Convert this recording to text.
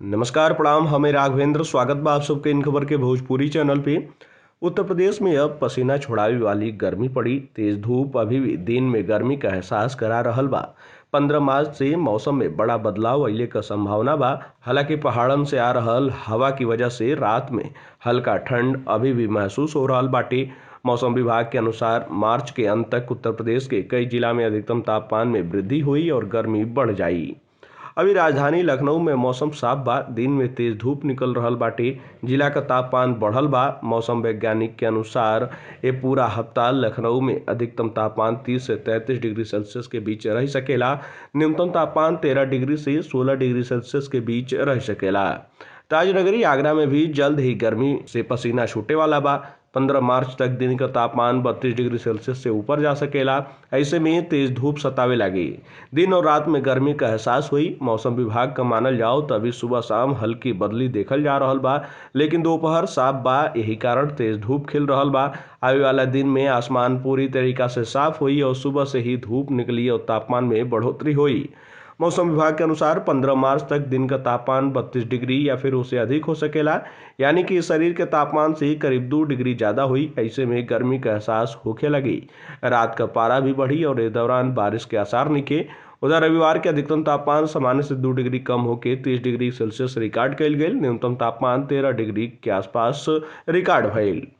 नमस्कार प्रणाम, हमें राघवेंद्र, स्वागत बा आप सबके इन खबर के भोजपुरी चैनल पे। उत्तर प्रदेश में अब पसीना छोड़ावे वाली गर्मी पड़ी। तेज धूप अभी भी दिन में गर्मी का एहसास करा रहल बा। 15 मार्च से मौसम में बड़ा बदलाव अइले क संभावना बा। हालांकि पहाड़न से आ रहल हवा की वजह से रात में हल्का ठंड अभी भी महसूस हो रहल बाटे। मौसम विभाग के अनुसार मार्च के अंत तक उत्तर प्रदेश के कई जिला में अधिकतम तापमान में वृद्धि हुई और गर्मी बढ़ जाई। अभी राजधानी लखनऊ में मौसम साफ बा। दिन में तेज धूप निकल रहल बाटे। जिला का तापमान बढ़ल बा। मौसम वैज्ञानिक के अनुसार ये पूरा हफ्ता लखनऊ में अधिकतम तापमान 30 से 33 डिग्री सेल्सियस के बीच रह सकेला। न्यूनतम तापमान 13 डिग्री से 16 डिग्री सेल्सियस के बीच रह सकेला। ताजनगरी आगरा में भी जल्द ही गर्मी से पसीना छूटे वाला बा। 15 मार्च तक दिन का तापमान 32 डिग्री सेल्सियस से ऊपर जा सकेला। ऐसे में तेज धूप सतावे लगी। दिन और रात में गर्मी का एहसास हुई। मौसम विभाग का मानल जाओ तो अभी सुबह शाम हल्की बदली देखल जा रहल बा, लेकिन दोपहर साफ बा, यही कारण तेज धूप खिल रहल बा। आवे वाला दिन में आसमान पूरी तरीका से साफ हुई और सुबह से ही धूप निकली और तापमान में बढ़ोतरी हुई। मौसम विभाग के अनुसार 15 मार्च तक दिन का तापमान 32 डिग्री या फिर उससे अधिक हो सकेला, यानी कि शरीर के तापमान से करीब 2 डिग्री ज़्यादा हुई। ऐसे में गर्मी का एहसास होखे लगी। रात का पारा भी बढ़ी और इस दौरान बारिश के आसार निके। उधर रविवार के अधिकतम तापमान सामान्य से 2 डिग्री कम होकर 30 डिग्री सेल्सियस रिकॉर्ड कयल गेल। न्यूनतम तापमान 13 डिग्री के आसपास रिकॉर्ड भइल।